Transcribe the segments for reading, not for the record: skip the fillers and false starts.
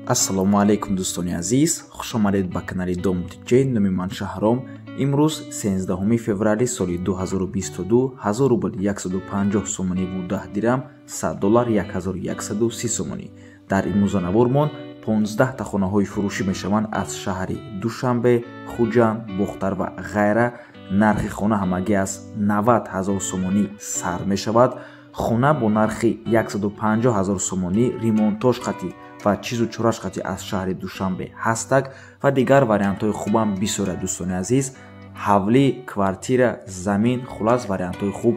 Ассалому алайкум дӯстони азиз, хуш омадед ба канали Дом ТЖ. Номи ман Шаҳром. Имрӯз 13 феврали соли 2022, 1000 рубл 150 сомонӣ бу 10 дирам, 100 доллар 1130 сомонӣ. Дар имрӯзанавормон 15 та хонаҳои фурӯшӣ мешаванд аз шаҳри Душанбе, Хуҷанд, Бохтар ва ғайра. Нархи хона ҳамагӣ аз 90 ҳазор сомонӣ сар мешавад. Хона бо нархи 150 ҳазор сомонӣ ремонтош қатӣ ва чизу чораш қатӣ аз шаҳри Душанбе ҳастак ва дигар вариантҳои хубам бисёра дӯстони азиз. Ҳавлӣ, квартира, замин, хулас вариантҳои хуб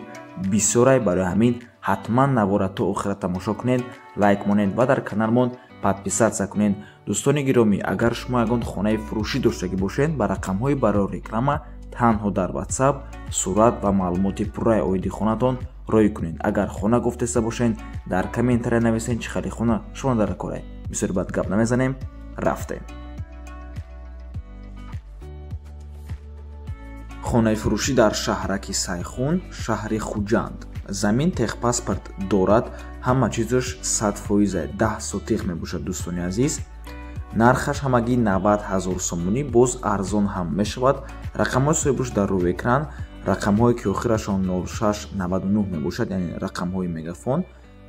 бисёрай. Барои ҳамин ҳатман навора то охира тамошо кунед, лайк монед ва дар каналмон подписаться кунед. Дӯстони гиромӣ, агар шумо ягон хонаи фурӯшӣ доштагӣ бошед, ба рақамҳои барои реклама танҳо дар WhatsApp сурат ва маълумоти пурраи оиди хонатон рой кунед. Агар хона гуфтеста бошед, дар комментария нависед чӣ хели хона шумо дар корай. Бисёр бад гап намезанем, рафтем. Хонаи фурӯшӣ дар шаҳраки Сайхун, шаҳри Хуҷанд. Замин техпаспорт дорад, ҳама чизаш 100%, 10 сотих мебошад дӯстони азиз. Нархаш ҳамагӣ 90 ҳазор сомонӣ, боз арзон ҳам мешавад. Рақамҳои соҳибаш дар рӯи экран, рақамҳое ки охирашон 0699 мебошад, яъне рақамҳои мегафон,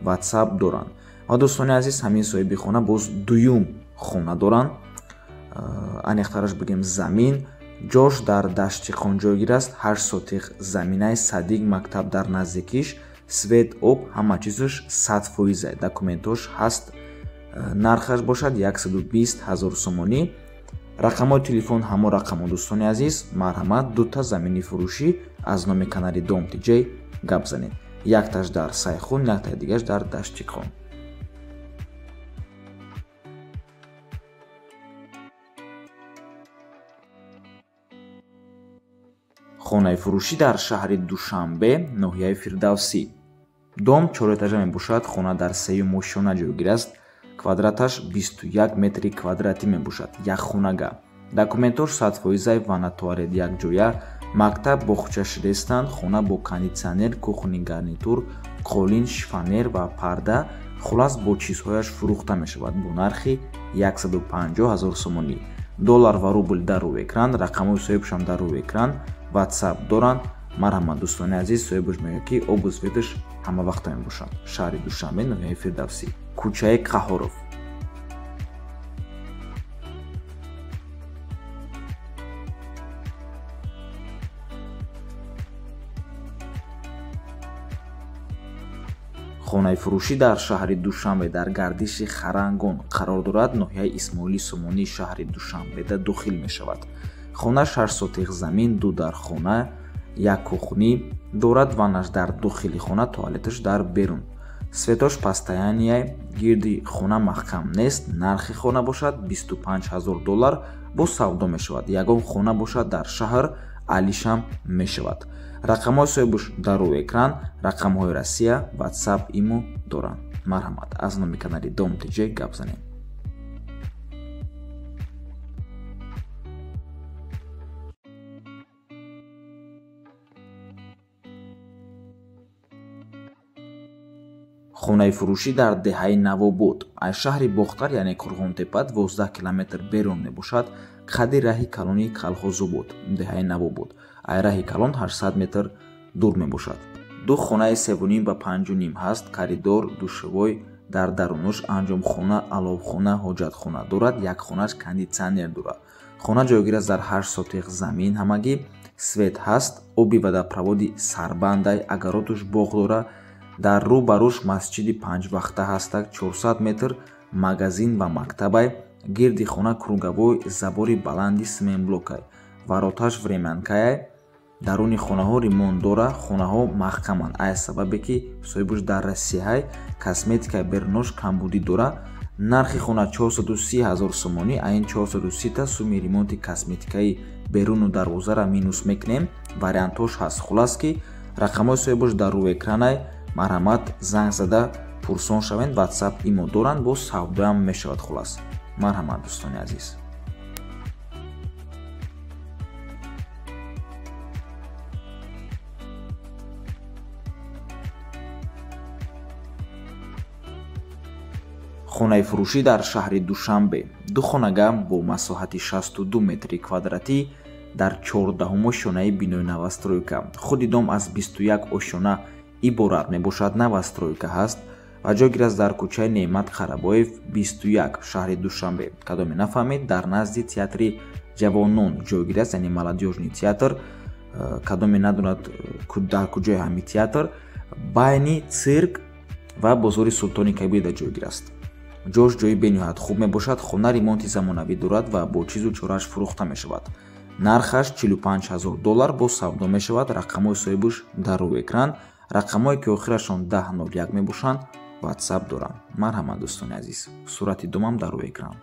WhatsApp доранд. Ва дӯстони азиз, ҳамин соҳиби хона боз дуюм хона доранд. Аниқтараш бигем замин. Ҷош дар Даштихон ҷойгир аст, 8 сотих заминаи, садик, мактаб дар наздикиш, свет, об, ҳама чизаш 100%, документош ҳаст. Нархаш бошад 120 ҳазор сомонӣ. Рақамҳои телефон ҳамо рақамҳо дӯстони азиз. Марҳамат, дута замини фурӯшӣ аз номи канали Дом ТЖ гап занед. Якташ дар Сайхун, яктаи дигаш дар Даштихон. Хонаи фурӯшӣ дар шаҳри Душанбе, ноҳияи Фирдавсӣ. Дом чорэтажа мебошад, хона дар сеюм ошёна ҷойгир аст. Квадраташ 21 метри квадратӣ мебошад, як хонага. Документош 100%, ванна, туалет якҷоя, мактаб, боғча шидестанд, хона бо кондитсионер, кухни гарнитур, қолин, шифонер ва парда, хулас бо чизҳояш фурӯхта мешавад бо нархи 150 ҳазор сомонӣ. Доллар ва рубл дар рӯи экран, рақамҳои соҳибшам дар рӯи экран, WhatsApp доранд. Марҳамат дӯстони азиз, соҳибаш мегӯяд ки обу светаш ҳама вақта мебошад. Шаҳри Душанбе, ноҳияи Фирдавсӣ, кӯчаи Қаҳоров. Хонаи фурӯшӣ дар шаҳри Душанбе дар гардиши Харангон қарор дорад, ноҳияи Исмоили Сомонии шаҳри Душанбеда дохил мешавад. Хона 6 сотих замин, 2 дархона, як кухнӣ дорад, ваннаш дар дохили хона, туалеташ дар берун. Светош постоянияй, гирди хона маҳкам нест. Нархи хона бошад 25 ҳазор доллар, бо савдо мешавад. Ягон хона бошад дар шаҳр алишам мешавад. Рақамҳои соҳибаш дар рӯи экран, рақамҳои Россия, WhatsApp, Имо доранд. Марҳамат, аз номи канали Дом ТЖ гап занем. Хонаи фурӯшӣ дар деҳаи Навобод, аз шаҳри Бохтар, яъне Қурғонтепа 12 километр берун мебошад, қади раҳи калони Калхозобод, деҳаи Навобод, ай раҳи калон 800 метр дур мебошад. Ду хонаи 3.5 ба 5.5 ҳаст, коридор, душевой, дар дарунаш анҷомхона, аловхона, ҳоҷатхона дорад, як хонаш кондитсионер дорад. Хона ҷойгир аст дар 8 сотих замин ҳамагӣ, свет ҳаст, оби водопроводи сарбандай, агаротуш боғ дора. Дар рӯ ба рӯш масҷиди панҷвақта ҳастак, 400 метр магазин ва мактабай, гирди хона круговой забори баланди симентблокай, вороташ времянкаяй. Даруни хонаҳо ремонт дора, хонаҳо маҳкаманд, ай сабабе ки соҳибаш дар Россияй, косметикаи берунош камбудӣ дора. Нархи хона 430 ҳазор сомонӣ, айн 430 та суми ремонти косметикаи беруну дарвозара минус мекунем, вариантҳош ҳаст. Хулас ки рақамҳои соҳибаш дар рӯи экранай, марҳамат занг зада пурсон шавед, WhatsApp, Имо доранд, боз савдоям мешавад. Хулас марҳамат дӯстони азиз. Хонаи фурӯшӣ дар шаҳри Душанбе. Ду хонага бо масоҳати 62 метри квадратӣ дар 14-ум ошёнаи бинои новостройка. Худи дом аз 21 ошёна иборат мебошад, новостройка ҳаст ва ҷойгир аст дар кӯчаи Неъмат Қарабоев 21 шаҳри Душанбе. Кадоме нафаҳмед, дар назди театри ҷавонон ҷойгир аст, яъне молодёжный театр. Кадоме надонад дар куҷои ҳамин театр, байни цирк ва бозори Султони Кабирда ҷойгир аст. Ҷош ҷои бениҳоят хуб мебошад. Хона ремонти замонавӣ дорад ва бо чизу чорааш фурӯхта мешавад. Нархаш 45 000 доллар боз савдо мешавад. Рақамҳои соҳибуш дар рӯи экран, рақамҳое ки охирашон 1001 мебошанд, WhatsApp доранд. Марҳамат, дӯстони азиз, сурати домам дар рӯи экран.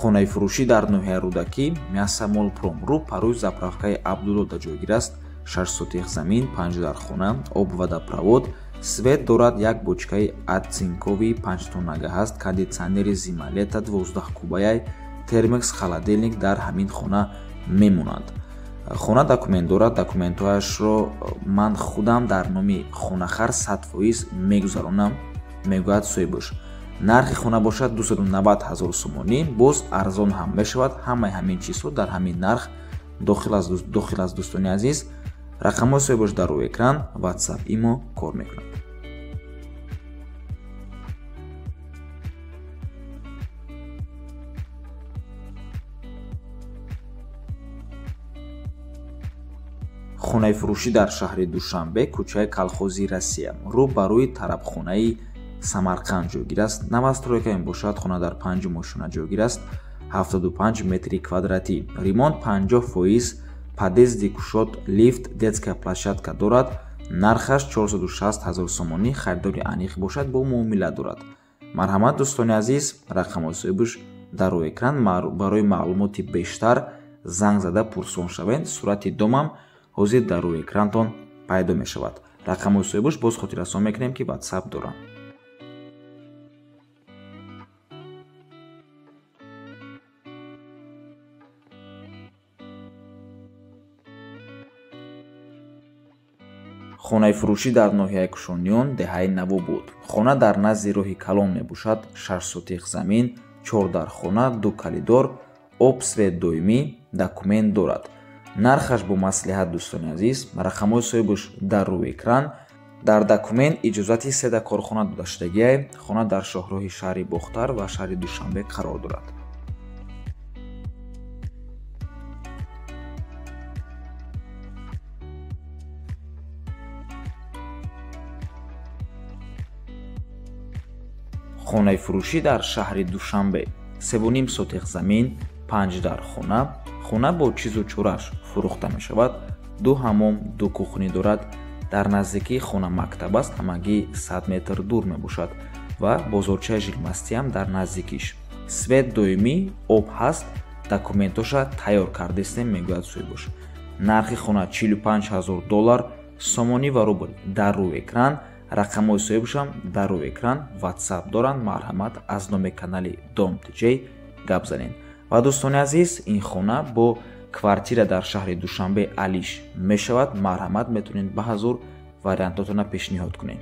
Хонаи фурӯшӣ дар ноҳияи Рӯдакӣ, Мясомолпром, рӯ парӯи заправкаи Абдуллода ҷойгир аст. 6 сотих замин, 5 дар хона, об, водопровод, свет дорад, як бочкаи оцинковый 5 тоннага ҳаст, кондитсионери зима-лето 12 кубаяй, термекс холодильник дар ҳамин хона мемонанд. Хона документ дорад, документҳояшро ман худам дар номи хонахар 100% мегузаронам, мегӯяд соҳибуш. Нархи хона бошад 290 ҳазор сомонӣ, боз арзон ҳам мешавад. Ҳамаи ҳамин чизҳо дар ҳамин нарх дохил аст. Дӯстони азиз, рақамҳои соҳибош дар рӯи экран, WhatsApp, имо кор мекунад. Хонаи фурӯшӣ дар шаҳри Душанбе, кӯчаи Колхози Россия, рӯ ба рӯи тарабхонаи Самарқанд ҷойгир аст. Новостройка мебошад. Хона дар панҷум ошёна ҷойгир аст, 75 метри квадратӣ, ремонт 50%, подъезди кушод, лифт, детская площадка дорад. Нархаш 460 ҳазор сомонӣ, харидори аниқ бошад, бо муомила дорад. Марҳамат, дӯстони азиз, рақамҳои соҳибуш дар рӯи экран, барои маълумоти бештар занг зада пурсон шавед. Сурати домам ҳозир дар рӯи экрантон пайдо мешавад. Рақамҳои соҳибуш боз хотиррасон мекунем, ки WhatsApp доранд. Хонаи фурӯшӣ дар ноҳияи Кушониён, деҳаи Навобод. Хона дар назди роҳи калон мебошад. 6 сотих замин, 4 дар хона, ду коридор, об, свет доимӣ, документ дорад. Нархаш бо маслиҳат, дӯстони азиз. Рақамҳои соҳибуш дар рӯи экран. Дар документ иҷозати седа корхона додашудагиай. Хона дар шоҳроҳи шаҳри Бохтар ва шаҳри Душанбе қарор дорад. Хонаи фурӯшӣ дар шаҳри Душанбе, 3,5 сотих замин, 5 дар хона. Хона бо чизу чораш фурӯхта мешавад. Ду ҳамом, ду кухня дорад. Дар наздикии хона мактаб аст, ҳамагӣ 100 метр дур мебошад ва бозорчаи Жилмастиам дар наздикиш. Свет доимӣ, об ҳаст, документоша тайёр кардистем, мегӯяд соҳибош. Нархи хона 45 ҳазор доллар, сомонӣ ва рубл дар рӯи экран, рақамҳои соҳибашам дар рӯи экран, WhatsApp доранд. Марҳамат, аз номи канали Дом ТЖ гап занед. Ва, дӯстони азиз, ин хона бо квартира дар шаҳри Душанбе алиш мешавад. Марҳамат, метавонед ба ҳазур вариантотона пешниҳод кунед.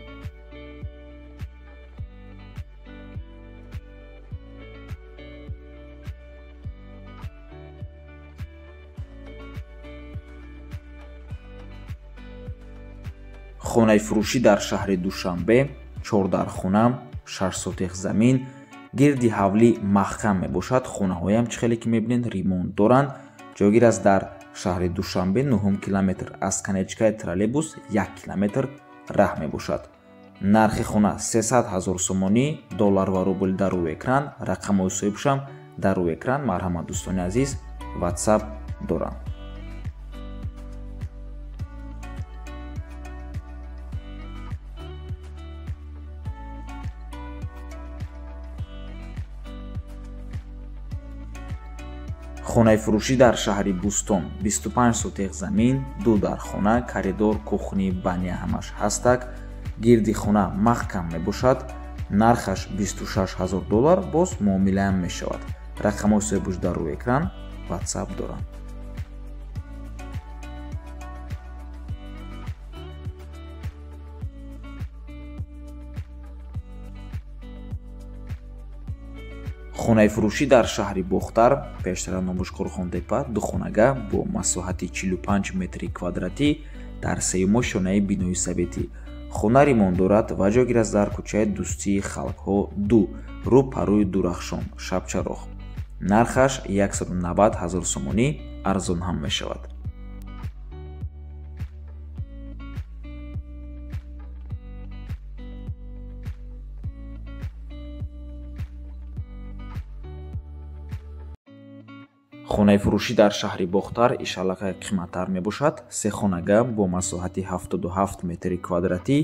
Хонаи фурӯшӣ дар шаҳри Душанбе, чордархона, 6 сотих замин, гирди ҳавлӣ маҳкам мебошад. Хонаҳоям, чӣ хеле ки мебинед, ремонт доранд. Ҷойгир аст дар шаҳри Душанбе, нуҳум километр, аз конечкаи троллейбус 1 километр раҳ мебошад. Нархи хона 300 ҳазор сомонӣ, доллар ва рубл дар рӯи экран, рақамҳои соҳибшам дар рӯи экран. Марҳамат, дӯстони азиз, WhatsApp доранд. Хонаи фурӯшӣ дар шаҳри Бӯстон, 25 сотих замин, ду дар хона, коридор, кухня, баня ҳамаш ҳастак. Гирди хона маҳкам мебошад. Нархаш 26 ҳазор доллар, боз муомилаам мешавад. Рақамҳои соҳибаш дар рӯи экран, WhatsApp доранд. Хонаи фурӯшӣ дар шаҳри Бохтар, пештара номаш Қурғонтепа, духонага бо масоҳати 45 метри квадратӣ дар сеюм ошёнаи бинои советӣ. Хона ремонт дорад ва ҷойгир аст дар кӯчаи Дӯстии халқҳо 2, рӯ парӯи Дурахшон, Шабчароғ. Нархаш 190 000 сомонӣ, арзон ҳам мешавад. Хонаи фурӯшӣ дар шаҳри Бохтар ишаллакай қиматтар мебошад. Се хонага бо масоҳати 77 метри квадратӣ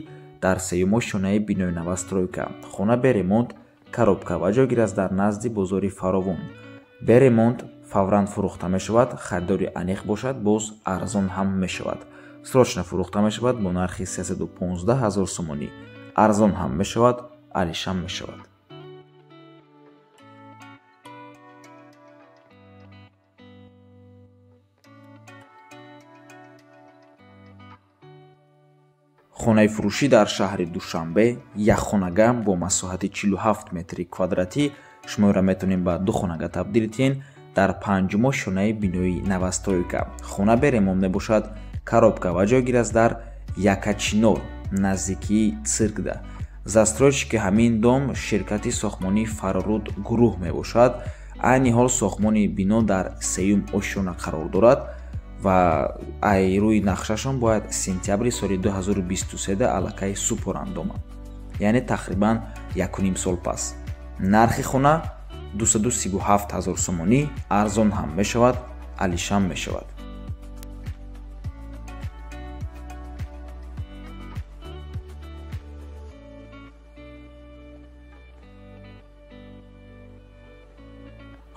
дар сеюм ошёнаи бинои новостройка. Хона бе ремонт, коробка ва ҷойгир аст дар назди бозори Фаровон. Бе ремонт фавран фурӯхта мешавад, харидори аниқ бошад, боз арзон ҳам мешавад. Срочно фурӯхта мешавад бо нархи 315 000 сомонӣ. Арзон ҳам мешавад, алишам мешавад. Хонаи фурӯшӣ дар шаҳри Душанбе, якхонага бо масоҳати 47 метри квадратӣ. Шуморо метавонем ба ду хонага табдил диҳем дар панҷум ошёнаи бинои новостройка. Хона бе ремонт мебошад, коробка ва ҷойгир аст дар Якачинор, наздикии циркда. Застройщики ҳамин дом ширкати сохтмонии Фароруд гурӯҳ мебошад. Айни ҳол сохтмони бино дар сеюм ошёна қарор дорад ва ай рӯи нақшашон бояд сентябри соли 2023 аллакай супоранд дома, яъне тақрибан 1,5 сол пас. Нархи хона 237 000 сомонӣ, арзон ҳам мешавад, алишам мешавад.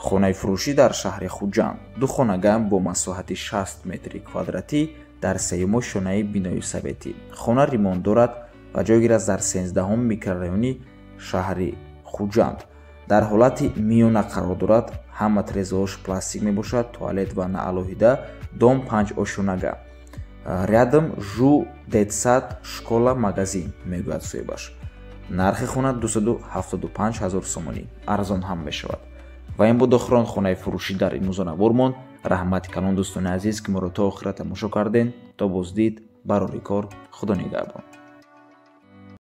Хонаи фурӯшӣ дар шаҳри Хуҷанд, ду хонага бо масоҳати 60 метри квадратӣ дар сеюм ошёнаи бинои советӣ. Хона ремонт дорад ва ҷойгир аст дар 13 микрорайони шаҳри Хуҷанд. Дар ҳолати миёна қарор дорад, ҳама трезаҳош пластик мебошад, туалет ва на алоҳида, дом 5 ошёнага. Рядом жу детсад, школа, магазин, мегӯяд соҳибаш. Нархи хона 275 000 сомонӣ, арзон ҳам мешавад. Ва ин буд охирон хонаи фурӯшӣ дар имрӯзонавормон. Раҳмати калон дӯстони азиз, ки моро то охира тамошо карден. То боздид, барори кор, Худо нигаҳбон.